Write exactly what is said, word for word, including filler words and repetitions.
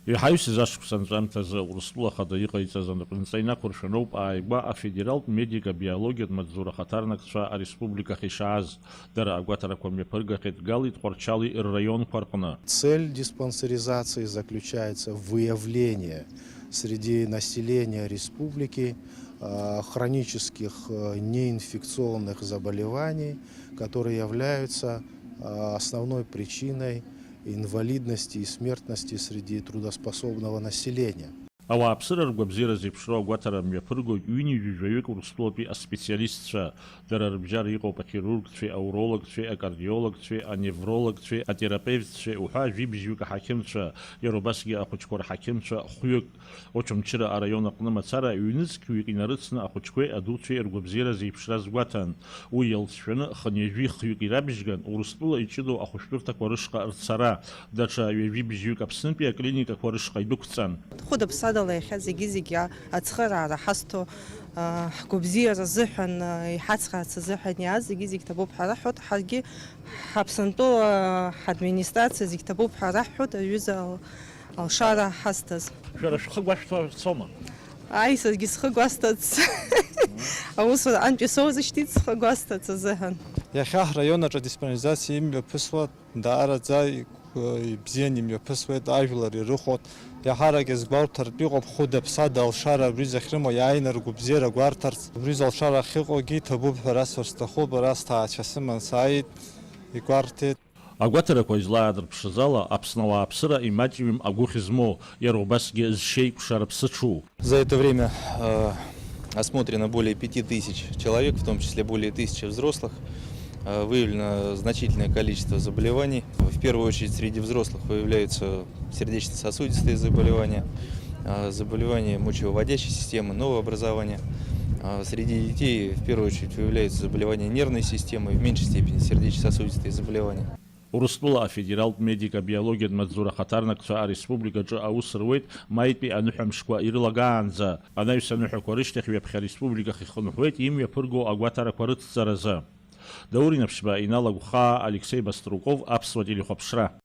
Иҳаҩсыз ашықәс анҵәамҭазы Урыстәыла Ахада иҟаиҵаз анапынҵа инақәыршәаноуп ааигәа афедералтә медика-биологиатә маҵзура ахаҭарнакцәа ареспубликахь ишааз. Дара агәаҭарақәа мҩаԥыргахьеит Гали Тҟәарчали рраионқәа рҟны. Цель диспансеризации заключается в выявлении среди населения республики, а, хронических, э, неинфекционных заболеваний, которые являются, а, основной причиной инвалидности и смертности среди трудоспособного населения. Ауааԥсыра ргәабзиара зеиԥшроу агәаҭара мҩаԥыргоит ҩынҩажәаҩык Урыстәылатәи аспециалистцәа. Дара рыбжьара иҟоуп ахирургцәеи, аурологцәеи, акардиологцәеи, аневрологцәеи, атерапевтцәеи уҳәа жәибжьҩык аҳақьымцәа, иара убасгьы ахәыҷқәа рҳақьымцәа хәҩык. Очамчыра араион аҟны мацара ҩнызқьҩык инарыцны ахәыҷқәеи адуцәеи ргәабзиара зеиԥшраз гәаҭан. Уи иалҵшәаны хынҩажәи хҩык ирабжьган Урыстәыла иҷыдоу ахәышәтәырҭақәа рышҟа рцара, даҽа ҩажәи бжьҩык Аԥснытәи аклиникақәа рышҟа идәықәҵан. Хәыда-ԥсадала иахьа зегьы-зегь ацхыраара ҳазҭо, а, ҳгәабзиара азыҳәан, а, иҳацхраарц азыҳәан иааз зегьы-зегь ҭабуп ҳәа раҳҳәоит. Ҳаргьы ҳаԥсынтәыла ҳадминистрациа зегь ҭабуп ҳәа раҳҳәоит, аҩыза ал-, алшара ҳазҭаз. Шәара шәхы гәашәҭо цома? Ааи, саргьы схы гәасҭац. Аусура антәи соузышьҭит схы гәасҭац азыҳәан. Иахьа ҳраион аҿы адиспансеризациа имҩаԥысуа даараӡа ибзиан имҩаԥысуеит, ажәлар ирыхәоит. Иаҳарак иазгәарҭартә иҟоуп хәыда-ԥсада алшара абри захьрымоу, иааины ргәабзиара гәарҭарц. Абри залшара ахьыҟоугьы иҭабуп ҳәа расҳәар сҭахуп, ара сҭаацәа сыман сааит, игәарҭеит. Агәаҭарақәа излаадырԥшыз ала, Аԥсны ауааԥсыра имаҷҩым агәыхь змоу, иара убасгьы зшеикәшара ԥсыҽу. За это время, э, осмотрено более пяти тысяч человек, в том числе более тысячи взрослых. Э, выявлено значительное количество заболеваний. В первую очередь среди взрослых выявляются сердечно-сосудистые заболевания, э, заболевания мочевыводящей системы, новообразования. А среди детей в первую очередь выявляются заболевания нервной системы, в меньшей степени сердечно-сосудистые заболевания. Урыстәыла афедералтә медика-биологиатә маҵзура ахаҭарнакцәа ареспубликаҿы аус руеит маитәи аныҳәамшқәа ирылагаанӡа. Анаҩс аныҳәақәа рышьҭахь ҩаԥхьа ареспубликахь ихынҳәуеит имҩаԥырго агәаҭарақәа рыцҵаразы. Даур Инаԥшьба, Инал Агәхаа, Алексеи Баструков, Аԥсуа телехәаԥшра.